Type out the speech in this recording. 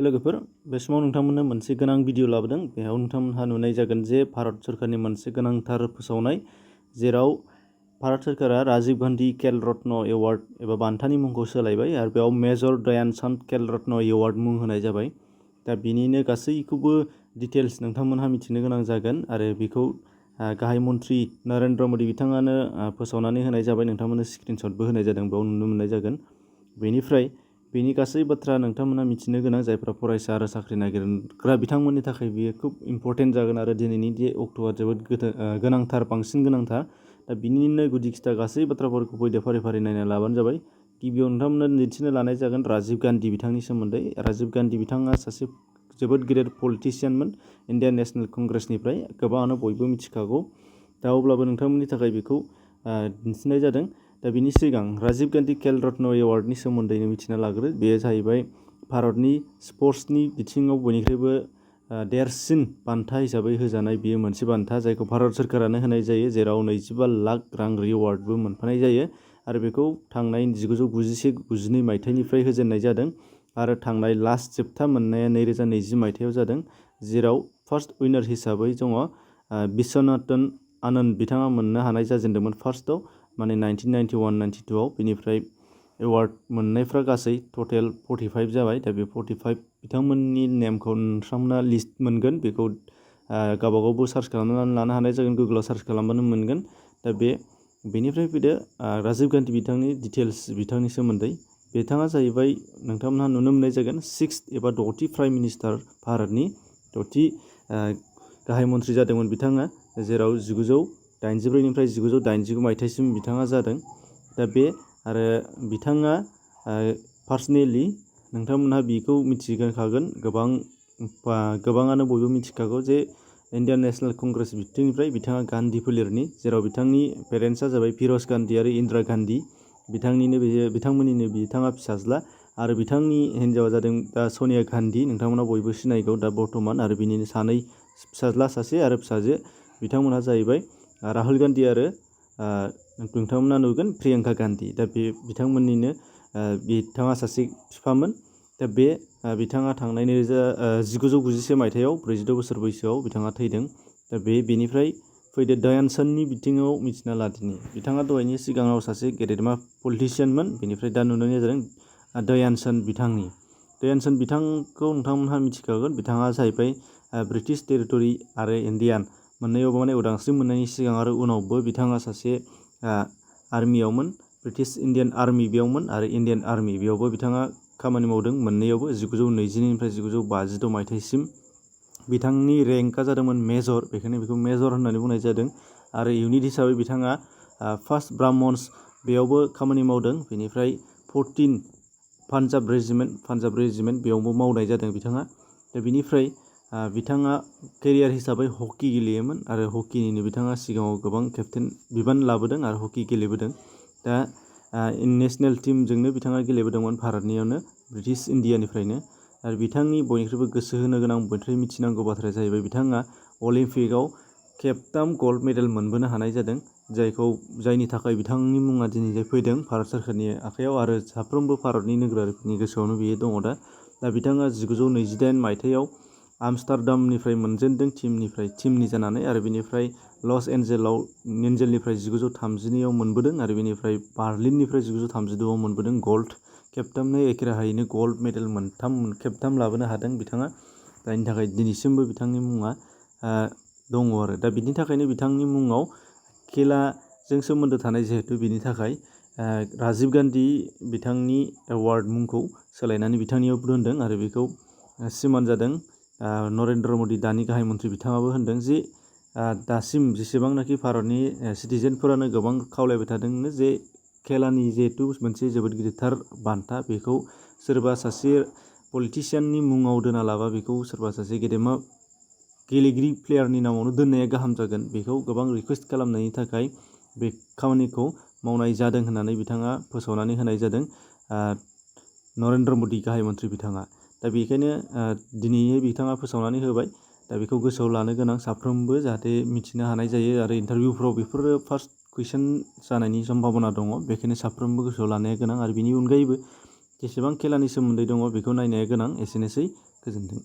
लोगोफोर बे समाव नोंथांमोननो मोनसे गोनां भिडिअ लाबोदों। बेयाव नोंथांमोनहा नुनाय जागोन जे भारत सरकारनि मोनसे गोनांथार फोसावनाय, जेराव भारत सरकारा राजीव गांधी खेल रत्न एवार्ड एबा बान्थानि मुंखौ सोलायबाय आरो बेयाव मेजर ध्यानचंद खेल रत्न एवार्ड मुं होनाय जाबाय। दा बिनिनो गासैखौबो डिटेल्स नोंथांमोनहा मिथिनो गोनां जागोन आरो बेखौ गाहाय मन्त्रि नरेन्द्र मदि बिथाङानो फोसावनानै होनाय जाबाय। नोंथांमोननो स्क्रिनशटबो होनाय जादों, बेयाव नुनो मोननाय जागोन। बेनिफ्राय बेनि गासै बाथ्रा नोंथांमोना मिथिनो गोनां, जायफ्रा फरायसा आरो साख्रि नागिरग्रा बिथांमोननि थाखाय बेयो खुब इम्परटेन्ट जागोन आरो दिनैनि जे अक्ट'आ जोबोद गोनांथार, बांसिन गोनांथार। दा बिनिनो गुदि खिथा गासै बाथ्राफोरखौ फैदो फारि फारि नायना लाबानो जाबाय। गिबियाव नोंथांमोननो दिन्थिनो लानाय जागोन राजीव गांधी बिथांनि सोमोन्दै। राजीव गांधी बिथाङा सासे जोबोद गिदिर पलिटिशियानमोन इन्डियान नेशनेल कंग्रेसनिफ्राय, गोबाङानो बयबो मिथिखागौ। दा अब्लाबो नोंथांमोननि थाखाय बेखौ दिन्थिनाय जादों। दा बिनि सिगां राजीव गांधी खेल रत्न एवार्डनि सोमोन्दैनो मिथिना लाग्रो। बेयो जाहैबाय भारतनि स्पर्ट्सनि बिथिङाव बयनिख्रुइबो देरसिन बान्था हिसाबै होजानाय बेयो मोनसे बान्था, जायखौ भारत सरकारानो होनाय जायो, जेराव 25 लाख रां रिवार्डबो मोनफानाय जायो। आरो बेखौ थांनाय 1991-92 मायथाइनिफ्राय होजेननाय जादों आरो थांनाय लास्ट जोबथा मोननाया 2020 मायथाइयाव जादों, जेराव फार्स्ट उइनार हिसाबै दङ बिश्वनाथन आनन्द बिथाङा मोननो हानाय जाजेनदोंमोन फार्स्टआव, माने 1991-92आव। बेनिफ्राय एवार्ड मोननायफ्रा गासै टटेल 45 जाबाय। दा बे 45 बिथांमोननि नेमखौ नोंथांमोना लिस्ट मोनगोन, बेखौ गावबागावबो सार्च खालामनानै लानो हानाय जागोन, गुगोलाव सार्च खालामबानो मोनगोन। दा बेनिफ्राय फैदो राजीव गांधी बिथांनि डिटेल्स, बिथांनि सोमोन्दै। बिथाङा जाहैबाय, नोंथांमोनहा नुनो मोननाय जागोन, 6th एबा 10थि प्राइम मिनिस्टार, भारतनि 10थि गाहाय मन्त्रि जादोंमोन बिथाङा, जेराव 1984निफ्राय 1989 मायथाइसिम बिथाङा जादों। दा आरो बिथाङा पार्सनेलि नोंथांमोनहा बिखौ मिथिखागोन, गोबाङानो बयबो मिथिखागौ जे इन्डियान नेशनेल कंग्रेस बिथिंनिफ्राय बिथाङा गान्धी फोलेरनि, जेराव बिथांनि पेरेन्ट्सआ जाबाय फिर'ज गान्धी आरो इन्दिरा गान्धी। बिथांमोननिनो बिथाङा फिसाज्ला, आरो बिथांनि हिन्जावा जादों दा सनिया गान्धी, नोंथांमोना बयबो सिनायगौ दा बर्थमान। आरो बिनिनो सानै फिसाज्ला, सासे आरो फिसाजो, बिथांमोनहा जाहैबाय राहुल गान्धी आरो नोंथांमोना नुगोन प्रियंका गान्धी। दा बिथांमोननिनो बिथाङा सासे बिफामोन। दा बिथाङा थांनाय 1991 मायथाइयाव 46 बोसोर बैसोआव बिथाङा थैदों। दा बेनिफ्राय फैदो ध्यानचन्दनि बिथिङाव मिथिना लादिनि। बिथाङा दहायनि सिगाङाव सासे गेदेरमा पलिटिशियानमोन, बेनिफ्राय दा नुनाय जादों ध्यानचन्द ध्यानचन्द बिथांखौ नोंथांमोनहा मिथिखागोन। बिथाङा जाहैबाय ब्रिटिश टेरिटरि आरो इण्डियान मोननैयावबो, माने उदांस्रि मोननायनि सिगां आरो उनावबो बिथाङा सासे आर्मियावमोन, ब्रिटिश इण्डियान आर्मि बेयावमोन आरो इण्डियान आर्मि बेयावबो बिथाङा खामानि मावदों, मोननैयावबो 1922निफ्राय 1952 मायथाइसिम। बिथांनि रेंकआ जादोंमोन मेजर, बेखायनो बेखौ मेजर होननानै बुंनाय जादों। आरो इउनिट हिसाबै बिथाङा फार्स्ट ब्राह्मन्स बेयावबो खामानि मावदों। बेनिफ्राय 14 पान्जाब रेजिमेन्ट बेयावबो मावनाय जादों बिथाङा। दा बिनिफ्राय बिथाङा केरियार हिसाबै हकि गेलेयोमोन आरो हकिनिनो बिथाङा सिगाङाव गोबां केप्टेन बिबान लाबोदों आरो हकि गेलेबोदों। दा नेसनेल टिमजोंनो बिथाङा गेलेबोदोंमोन भारतनियावनो, ब्रिटिश इण्डियानिफ्रायनो। आरो बिथांनि बयनिख्रुइबो गोसो होनो गोनां, बयनिख्रुइ मिथिनांगौ बाथ्राया जाहैबाय बिथाङा अलिम्पिकआव खेबथाम गल्ड मेडेल मोनबोनो हानाय जादों, जायनि थाखाय बिथांनि मुङा दिनै फैदों भारत सरकारनि आखायाव आरो साफ्रोमबो भारतनि नोगोरारिफोरनि गोसोआवनो बेयो दङ दा बिथाङा 1928 मायथाइयाव आमस्टारडामनिफ्राय मोनजेनदों टिमनि जानानै, आरो बिनिफ्राय लस एन्जेलनिफ्राय 1930आव मोनबोदों, आरो बिनिफ्राय बार्लिननिफ्राय 1936आव मोनबोदों गल्ड। खेबथामनो एखे राहायैनो गल्ड मेडेल खेबथाम लाबोनो हादों बिथाङा, जायनि थाखाय दिनैसिमबो बिथांनि मुङा दङ आरो। दा बिनि थाखायनो बिथांनि मुङाव खेलाजों सोमोन्दो थानाय जिहेतु, बिनि थाखाय राजीव गान्धी बिथांनि एवार्ड मुंखौ सोलायनानै बिथांनियाव दोनदों। आरो बेखौ सिमान जादों नरेन्द्र मदि, दानि गाहाय मन्त्रि बिथाङाबो होनदों जे दासिम जेसेबांनाखि भारतनि सिटिजेनफोरानो गोबां खावलायबाय थादोंनो जे खेलानि जिहेतु मोनसे जोबोद गिदिरथार बान्था, बेखौ सोरबा सासे पलिटिशियाननि मुङाव दोना लाबा बेखौ सोरबा सासे गेदेमा गेलेगिरि प्लेयारनि नामावनो दोननाया गाहाम जागोन। बेखौ गोबां रिकुवेस्ट खालामनायनि थाखाय बे खामानिखौ मावनाय जादों होननानै बिथाङा फोसावनानै होनाय जादों नरेन्द्र मदि गाहाय मन्त्रि बिथाङा। दा बेखायनो दिनैहाय बिथाङा फोसावनानै होबाय। दा बेखौ गोसोआव लानो गोनां साफ्रोमबो, जाहाथे मिथिनो हानाय जायो। आरो इन्टारभिउफ्राव बेफोरो फार्स्ट कुइसन जानायनि सम्भाबना दङ, बेखायनो साफ्रोमबो गोसोआव लानाया गोनां। आरो बिनि अनगायैबो जेसेबां खेलानि सोमोन्दै दङ बेखौ नायनाया गोनां। एसेनोसै, गोजोन्थों।